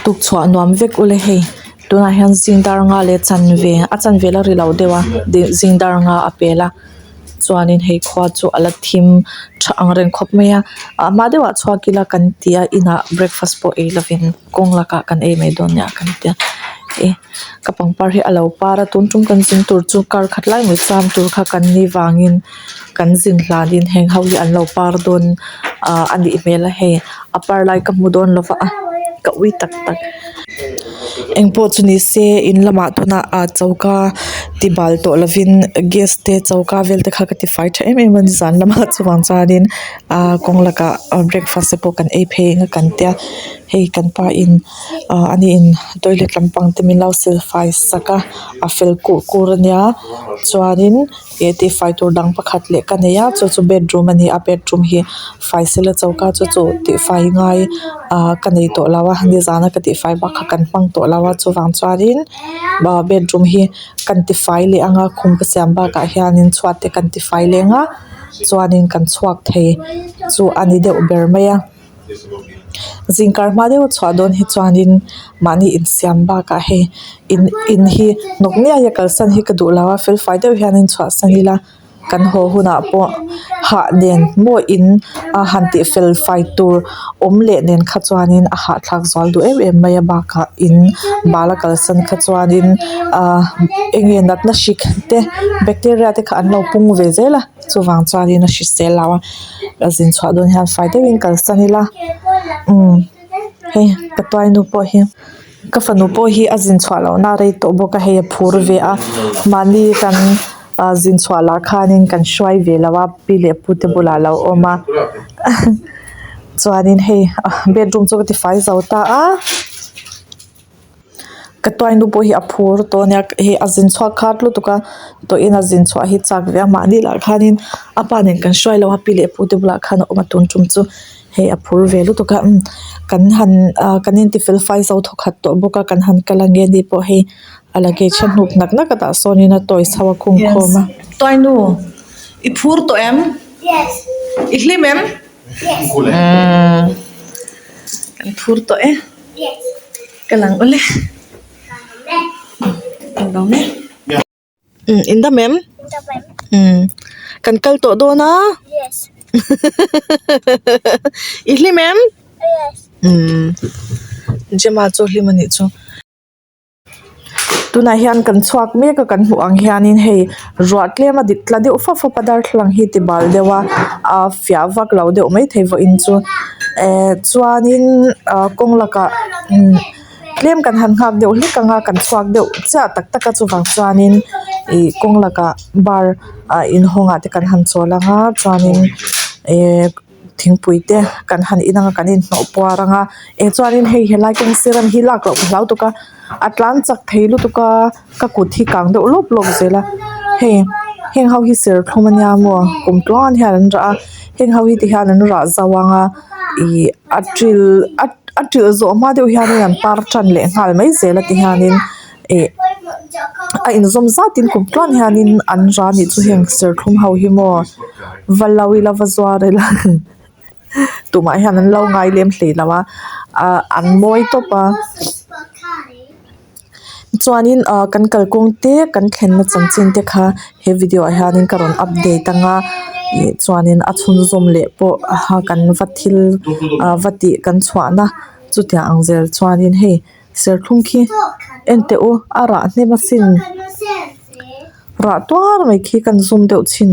Tukchhuah nuam vek ule hei tunah hian zing dar nga leh chanve a chanve la ri lo deuh a zing dar nga a pel a chuanin hei khua chu a la thim tha ang reng khawp mai a ah hma deuhah chhuak ila kan ti a inah breakfast pawh ei lovin kawng lakah kan ei mai dawn nia kan tia eh ka pangpar hi a lo par a tun tum kan zin tur chu kar khat lai mai cham tur kha kan nih vangin kan zin hlanin heng ho hi an lo par dawn ah a nih hmel a hei a par lai ka hmu dawn lo va a ka ui tak tak. Engpawh chu ni se in lamah tunah ah choka ti bal tawh lovin gas te choka vel te kha ka ti fai tha em em a nizan lamah chuvang chuanin ah kawng lakah breakfast te pawh kan ei phei ang a kan tia hei kan pa in ah ani in toilet lampang te min lo sil fai sak a a fel kur kur ania chuanin. Ih tihfai tur dang pakhat leh ka nei a chu chu bedroom a ni a bedroom hi fai sela choka chu chu tihfai ngai ah ka nei tawh lo a nizan a ka tihfai bak kha kan hmang tawh lo a chuvang chuanin ah bedroom hi kan tifai leh anga khum ka siam bakah hianin chhuat te kan tifai leh ang a chuanin kan chhuak thei chu a ni deuh ber mai a. Zingkar hma deuh a chhuah dawn hi chuanin mahni insiam bakah hei in in hi hnawk niai a kalsan hi ka duh lo a fel fai deuh hianin chhuahsan ila kan haw hunah pawh hah nen maw in a han tih fel fai tur awm leh nen kha chuanin a hahthlak zual duh em em mai a bakah in bal a kalsan kha chuanin ah eng nge natna hrik te bacteria te kha an lo pung ve zel a. Chuvang chuanin a hrisel lo a a zin chhuah dawn hian fai deuhin kalsan ila umm hei ka tuainu pawh hi ka fanu pawh hi a zin chhuah lohna a rei tawh bawk a hei a phur ve a mahni kan ah zin chhuah lah khanin kan hruai ve lo a pi leh pu te bulah a lo awm a chuanin hei bedroom chu ka ti fai zo ta a. Ka tuainu pawh hi a phur tawh ania hei a zin chhuak khat lutuk a tawhin a zin chhuah hi chak ve a mahni lah khanin a pa nen kan hruai lo a pi leh pu te bulah khan a awm a tun tum chu hei a phur ve lutuk a umm kan han ah kan inti fel fai zo thawkhat tawh bawk a kan han kal ange ni pawh hei a luggage a hnuk nak nak a tah sawnin a toys ho a khung khawm a. Tuainu i phur tawh em? I hlim em? Umm kan phur tawh e. Ka lang awle ang e umm in dam em umm kan kal tawh dawn a i hlim em umm Gemma chu a hlim a nih chu. Tunah hian kan chhuak mek a kan hmuh ang hianin hei ruah tlem a dik tla deuh fap fap a darthlalang hi ti bal deuh a aa fiah vak lo deuh maithei vawiin chu eh chuanin ah kawng lakah umm tlem kan han nghak deuh hlek ang a kan chhuak deuh chiah tak tak a chuvang chuanin ih kawng lakah bar ah inhawng ah te kan han chawl ang a chuanin eh. Thingpui te kan han in anga kan inhnawh puar anga eh chuanin hei helai kawng sir ang hi lak loh ka hlau tuk a a tlan chak thei lutuk a ka kut hi kang deuh lawp lawp zel a hei heng ho hi serthlum ania maw kum tluan hian an rah a heng ho hi ti hian an rah zau anga ih a til a til zawh hma deuh hianin an par tan leh nghal mai zel a ti hianin. Ih a inzawm zatin kum tluan hianin an ra nih chu heng serthlum ho hi maw va lo ila va zuar ila tumah hian an lo ngai lem hlei lo a ah an mawi tawp a chuanin ah kan kalkawng te kan thlenna chanchin te kha he video ah hianin ka rawn update ang a ih chuanin a chhunzawm leh pawh kan va thil ah va tih kan chhuahna chutiang ang zel chuanin hei. Serthlum khi en teh u a rah hnem asin rah tuar mai khi kan zoom deuh chhin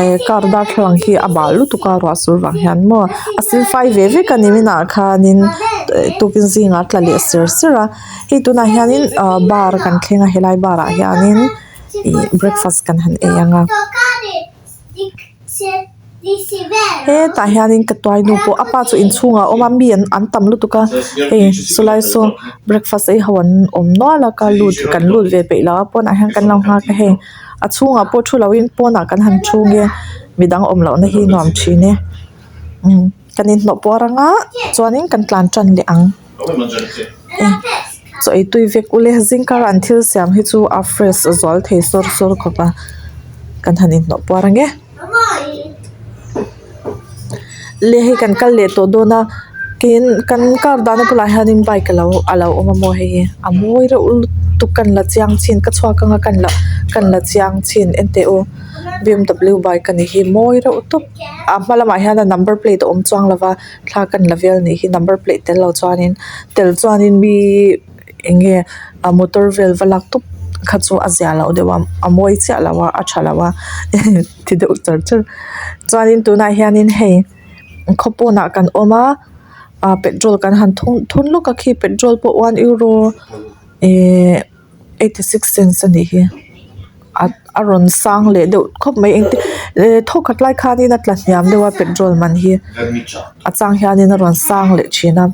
eh car darthlalang khi a bal lutuk a ruah sur vang hian maw a sil fai ve vek a ni minah khanin tukin zingah a tla leh ser ser a hei tunah hianin ah bar kan thleng a helai bar ah hianin ih breakfast kan han ei ang a. Hetah hianin ka tuainu pawh a pa chu inchhungah a awm a mi an an tam lutuk a hei sawlai saw breakfast ei ho an awm nual a ka lut kan lut ve peih lo a pawnah hian kan lo nghak a hei a chhungah pawh thu loin pawnah kan han thu nge midang awm lohna hi nuam thin e umm kan inhnawh puar anga chuanin kan tlan tan leh ang. Chaw ei tui vek ule zingkar an thil siam hi chu a fresh zual thei sawr sawr khawp a kan han inhnawh puar ang e le hei kan kal leh tawh dawn a. Tin kan car dahna bulah hianin bike alo alo awm a maw hei hi a mawi reuh lutuk ka la chiang chin ka chhuak anga ka la ka la chiang chin en teh u b m w bike a nih hi mawi reuh tawp a hma lamah hian a number plate a awm chuang lo va thla ka la vel anih hi number plate tel lo chuanin tel chuanin mi eng nge a motor vel va lak tawp kha chu a zia lo deuh a a mawi chiah lo a a tha lo a ti deuh char char chuanin tunah hianin hei. Khaw pawnah kan awm a ah petrol kan han thun thun lawk a khi petrol pawh one euro ihh 86 cents a nih hi a a rawn sang leh deuh khawp mai engtin eh thawk khat lai khanin a tla hniam deuh a petrol man hi a chang hianin a rawn sang leh thin a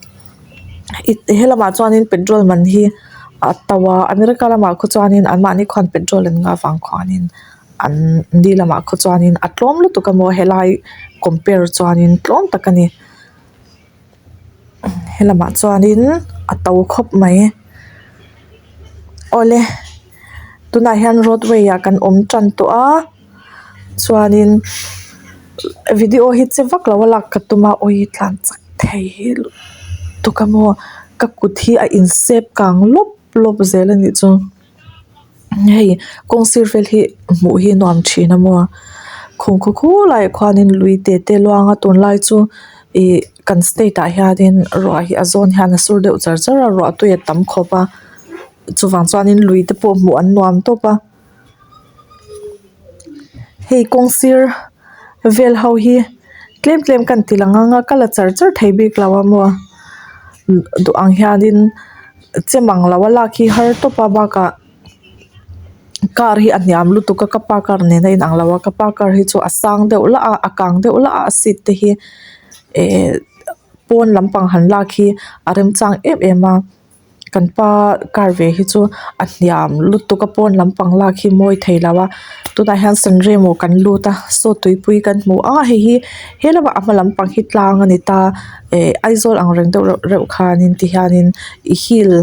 helamah chuanin petrol man hi a to a America lamah khaw chuanin anmahni khuan petrol an ngah vang khuanin. An ni lamah khaw chuanin a tlawm lutuk a maw helai compare chuanin tlawm tak a ni helamah chuanin a to khawp mai awle tunah hian roadway ah kan awm tan tawh a chuanin video hi che vak lo a lak ka tum a awi tlan chak thei lutuk a maw ka kut hi a in sep kang lawp lawp zel a nih chu. Hei kawng sir vel hi hmuh hi nuam thin a maw khum khaw khulaiah khuanin lui te te luang a tunlai chu ih kan state ah hianin ruah hi a zawn hian a sur deuh char char a ruah tui a tam khawp a chuvang chuanin lui te pawh hmuh an nuam tawp a hei kawng sir vel ho hi tlem tlem kan ti lang ang a ka la char char thei bik lo a maw duh ang hianin. Che mang lo a lak hi har tawp a bakah car hi a hniam lutuk a ka pa car nen a inang lo a ka pa car hi chu a sang deuh lah a a kang deuh lah a a seat te hi ehh pawn lampang han lak hi a remchang em em a kan pa car ve hi chu a hniam lutuk a pawn lampang lak hi mawi thei lo a tunah hian sanremo kan lut a saw tuipui kan hmu a hei hi he lamah a hma lampang hi tlang a ni ta. Eh Aizawl ang reng deuh reuh reuh khanin ti hianin i hill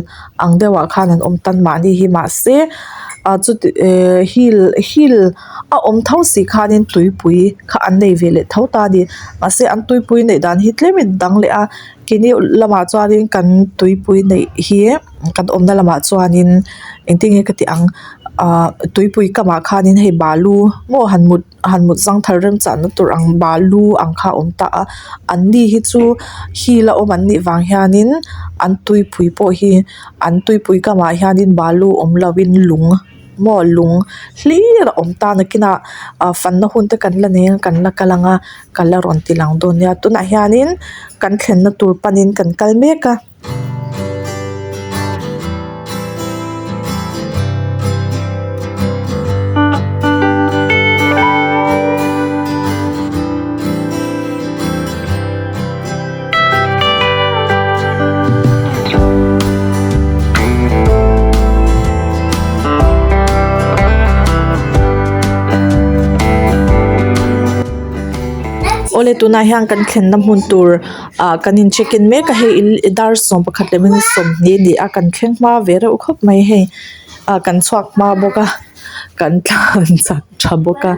ang deuhah khan an awm tan mahni hi mahse ah chuti eh hill hill a awm tho si khanin tuipui kha an nei ve leh tho ta a ni mahse an tuipui neih dan hi tlemin a dang leh a keini lamah chuanin kan tuipui neih hi kan awmna lamah chuanin engtin nge ka tih ang ah tuipui kamah khanin hei balu maw han mut. Han mut zangthal remchahna tur ang balu ang kha a awm ta a an ni hi chu hill a awm an nih vang hianin an tuipui pawh hi an tuipui kamah hianin balu awm lovin lung maw lung hlir a awm ta nakinah ah fanna hun te kan la nei a kan la kal ang a ka la rawn ti lang dawn nia tunah hianin kan thlenna tur panin kan kal mek a. Awle tunah hian kan thlenna hmun tur ah kan in check in mek a hei dar 11 leh minute 20 a ni a kan thleng hma ve reuh khawp mai hei ah kan chhuak hma bawk a kan tlan chak tha bawk a.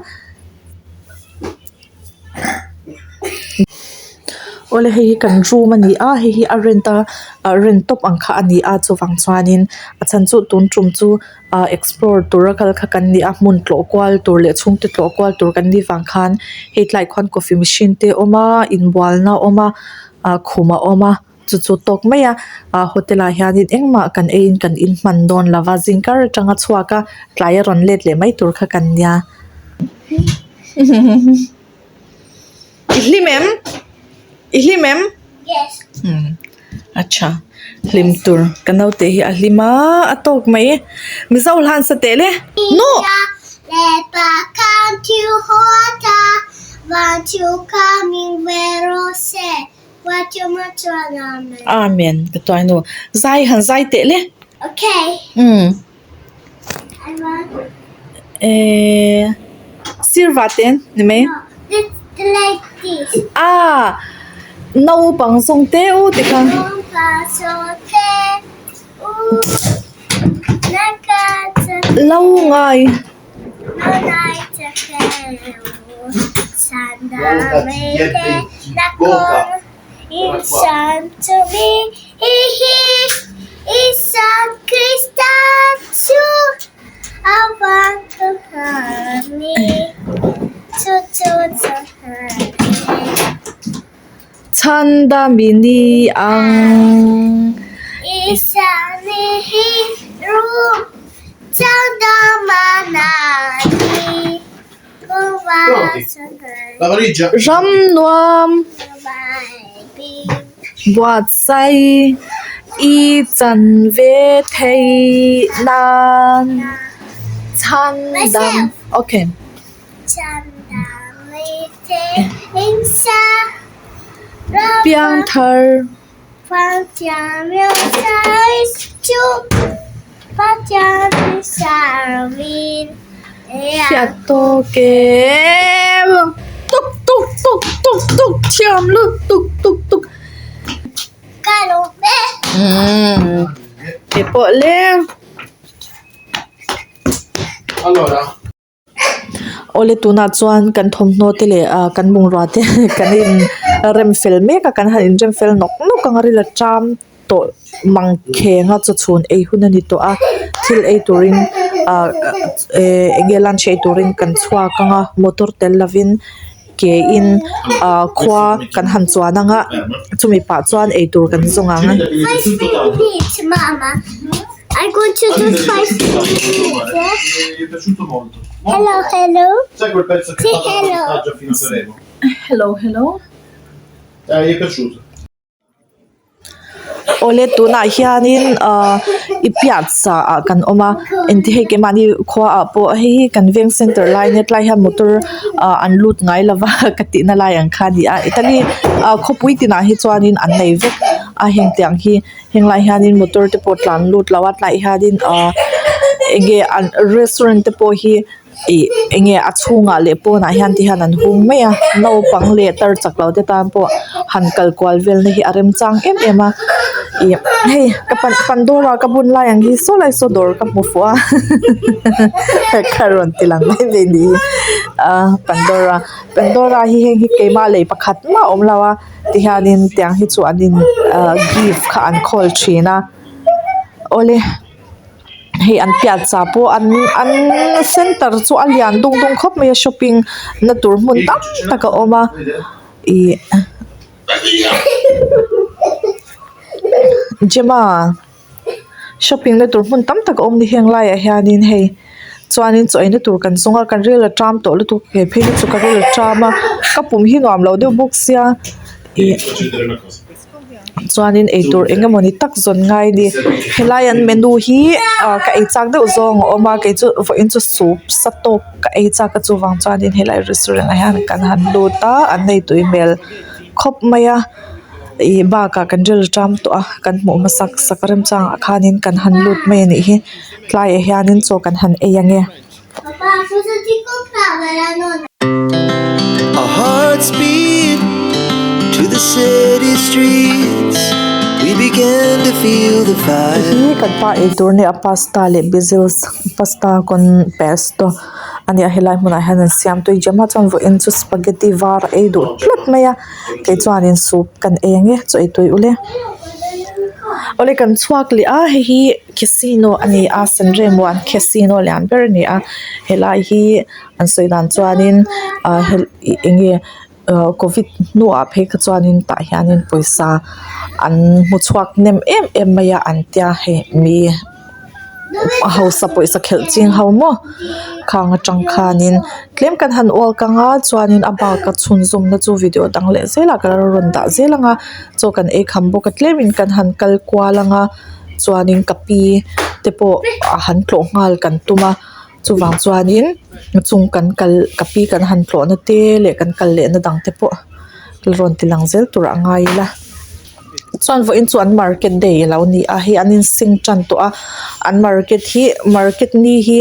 Awle hei hi kan room a ni a hei hi a rent a ah rent tawp ang kha a ni a chuvang chuanin a chhan chu tun tum chu ah explore tura kal kha kan ni a hmun tlawh kual tur leh chhungte tlawh kual tur kan nih vang khan hei tlaiah khuan coffee machine te a awm a inbualna a awm a ah khum a awm a chu chu tawk mai a ah hotel ah hianin engmah kan eiin kan in hman dawn lo va zingkar atanga chhuak a tlai a rawn let leh mai tur kha kan nia. I hlim em? I hlim em? Yes. Hmm. Acha. Hlim tur. Ka naute hi a hlim a, a tawk mai. Mizo hlan sa teh le. No! Amen. Ka tuainu. Zai han zai teh le. Okay. Hmm. Eh, sirva te ni mai. Ah, naupang zawng te u ti kha. Lo ngai. Chhandami ni ang. Ram nuam buatsaih i chan ve theih nan chhandam okay. Piangthar. Hriat tawk em tuk tuk tuk tuk tuk thiam lut tuk tuk tuk umm keipawh le. Awle tunah chuan kan thawmhnaw te leh ah kan bungrua te kan in rem fel mek a kan han in rem fel nawk nawk ang a ril a ṭam tawh mang kheng a chawchhun ei hun a ni tawh a thil ei turin ah eh eng nge lunch ei turin kan chhuak ang a motor tel lovin ke in ah khua kan han chuan ang a chumi pah chuan eitur kan zawng ang. I'm going to do five Hello, hello. Sai quel pezzo che Sì, fa hello. montaggio fino a Sanremo? Hello, hello. Eh, gli è piaciuto. Awle tunah hianin ah i piazza ah kan awm a engti hei keimahni khua ah pawh hei hi kan veng center lai nia tlai hian motor ah an lut ngai lo va ka tihna lai ang kha a ni a Italy ah khawpui tinah hi chuanin an nei vek a heng tiang hi. Heng lai hianin motor te pawh tlan lut lo a tlaiah hianin ahh enge an restaurant te pawh hi ih enge a chhungah leh pawnah hian ti hian an hung mai a naupang leh tar chak lo te tan pawh han kal kual vel na hi a remchang em em a ih hei ka pan pandora ka bun lai ang hi saw lai saw dawr ka hmu fuh a ka rawn ti lang mai mai ni hi ah pandora pandora hi heng hi keimah lei pakhat mah a awm lo a. Tihianin tiang hi chu an in ahh gift kha an khawl thin a awle hei an piazza pawh an an center chu a lian dung dung khawp mai a shopping na tur hmun tam tak a awm a ihh Gemma. Shopping na tur hmun tam tak a awm ni heng laiah hianin hei chuanin chaw eina tur kan zawng a kan ril a ṭam tawh lutuk he phei hi chu ka ril a ṭam a ka pum hi nuam lo deuh bawk sia ih chuanin eitur eng emawni tak zawn ngai a ni helai an menu hi ah ka ei chak deuh zawng a awm a kei chu vawiin chu soup sa tawk ka ei chak a chuvang chuanin helai restaurant ah hian kan han lut a an nei tui hmel khawp mai a. Ih bakah kan ril ṭam tawh a kan hmuh hmasak sak remchangah khanin kan han lut mai a nih hi tlaiah hianin chaw kan han ei ange. Our hearts beat to the city streets. We began to feel the fire. Hi kan pa eitur nia pasta leh basil pasta con pesto a nia helai hmunah hian an siam tui gem a chuan vawiin chu spaghetti var a ei duh tlat mai a. Kei chuanin soup kan ei ang e chaw ei tui ule awle kan chhuak leh a hei hi casino a ni a sanremo an casino lian ber a ni a helai hi an sawi dan chuanin ah ih eng nge ah covid hnuah phei kha chuanin tah hianin pawisa an hmu chhuak hnem em em mai a an tia hei mi. A hausa pawisa khelh ching ho maw khang atang khanin tlem kan han walk ang a chuanin a bak a chhunzawmna chu video dang leh zelah ka lo rawn dah zel ang a chaw kan ei kham bawk a tlemin kan han kal kual ang a chuanin ka pi te pawh a han tlawh nghal kan tum a chuvang chuanin chung kan kal ka pi kan han tlawhna te leh kan kal lehna dang te pawh la rawn ti lang zel tur a ngai ila. Chuan vawiin chu an market day a lo ni a hei an insing tan tawh a an market hi market ni hi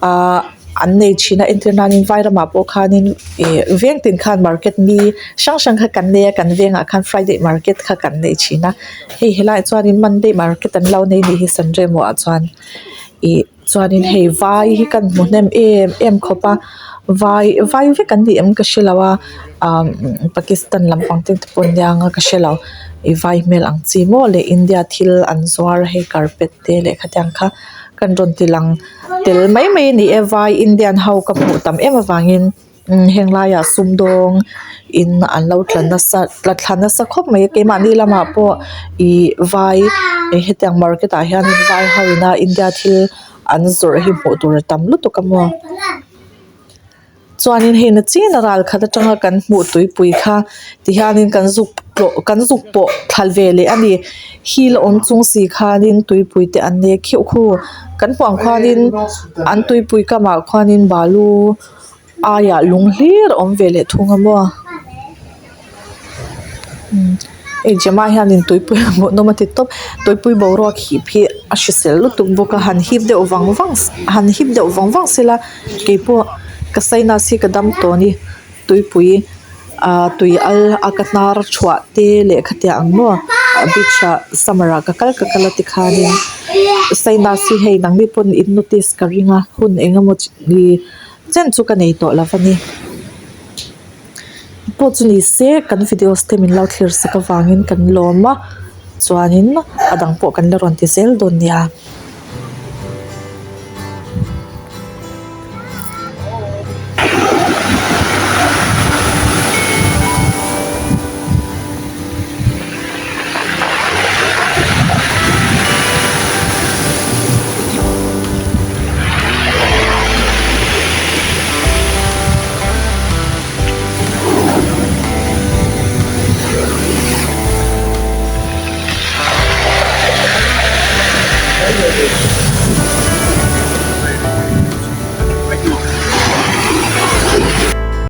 ahh an nei thin a entir nanin vai ramah pawh khanin ih veng tin khan market ni hrang hrang kha kan nei a kan vengah khan friday market kha kan nei thin a hei helaiah chuanin monday market an lo nei a nih hi sanremo ah chuan ih. Chuanin hei vai hi kan hmu hnem em em khawp a vai vai vek an ni em ka hrelo a ah Pakistan lampang te pawh an nia ang a ka hrelo ih vai hmel ang chi maw leh India thil an zuar a hei carpet te leh khatiang kha kan rawn ti lang tel mai mai a ni e vai Indian ho ka hmuh tam em avangin. Umm heng laiah sumdawng in an lo tla nasa tla thla nasa khawp mai a keimahni lamah pawh ihh vai hetiang market ah hianin vai ho ina India thil an zawrh hi hmuh tur a tam lutuk a maw chuanin hei na chin a ral khat atanga kan hmuh tuipui kha tihianin kan zuk tlawh kan zuk pawh thla ve leh a ni hi la awm chung si khanin tuipui te an nek khiuh khu kan hmuh ang khuanin an tuipui kamah khuanin balu. Aiah lung hlir a awm ve leh thung a maw umm hei Gemma hianin tuipui a hmuh nawm a ti tawp tuipui boruak hip hi a hrisel lutuk bawk a han hip deuh vang vang han hip deuh vang vang sela keipawh ka sinus hi ka dam tawh a ni tuipui ah tui al a ka hnar chhuah te leh khatiang ang maw beach ah summer ah ka kal ka kal a tikhanin sinus hi hei nangni pawn in notice ka ring a hun eng emaw chi chen chu ka nei tawh lo a ni pawh chu ni se kan videos te min lo thlir sak avangin kan lawm a chuanin a dang pawh kan la rawn ti zel dawn nia.